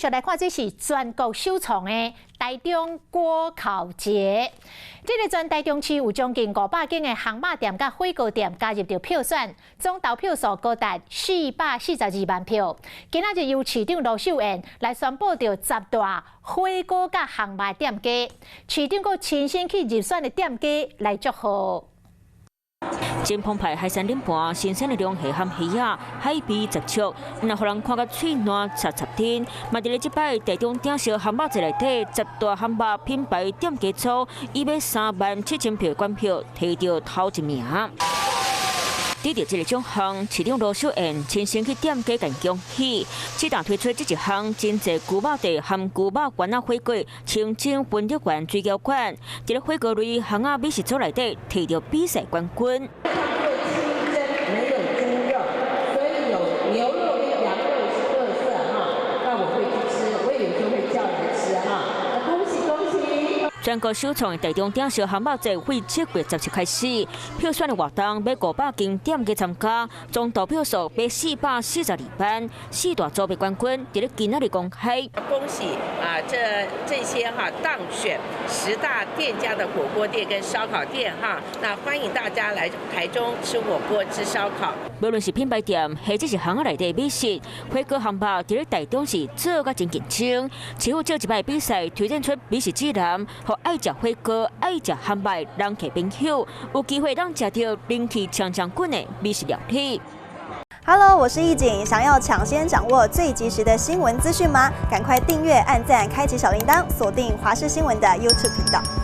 續來看，這是全國首創的台中鍋烤節。這个全台中市有將近500間的烘肉店佮火鍋店加入著票選，總投票數高達442萬票。今仔日由市長盧秀燕來宣布著十大火鍋佮烘肉店家，市長閣親身去入選的店家來祝賀。真澎湃海山頂盤，新鮮的龍蝦和魚仔，海味雜出，毋但予人看甲喙瀾插插天。嘛佇咧這擺台中鼎燒烘肉節內底，十大烘肉品牌店家組，以欲3萬7千票的選票，提著頭一名。得著這个獎項，市長盧秀燕親身去店家共恭喜。這檔推出這一項真濟牛肉地含牛肉丸仔火鍋，清真薰熱丸水餃館，佇咧火鍋類烘仔美食組內底提著比賽冠軍。清真沒有豬肉，所以有牛肉跟羊肉是特色哈。那我會去吃，我有時候會叫來吃哈。恭喜恭喜！全國首創的台中鼎燒烘肉節，會7月17開始票選的活動，欲500間店家參加，總投票數欲442萬，四大組別冠軍佇咧今仔日公開。恭喜啊！這些哈當選十大店家的火鍋店跟燒烤店哈，那歡迎大家來台中吃火鍋、吃燒烤。無論是品牌店，或者是巷仔內底美食，火鍋烘肉佇咧台中是做甲真競爭。市府借這擺比賽推薦出美食指南，予愛食火鍋、愛食烘肉的人客朋友有機會通食著人氣強強滾的美食料理。 Hello，我是易景，想要搶先掌握最及時的新聞資訊嗎？趕快訂閱、按讚、開啟小鈴鐺，鎖定華視新聞的 YouTube 頻道。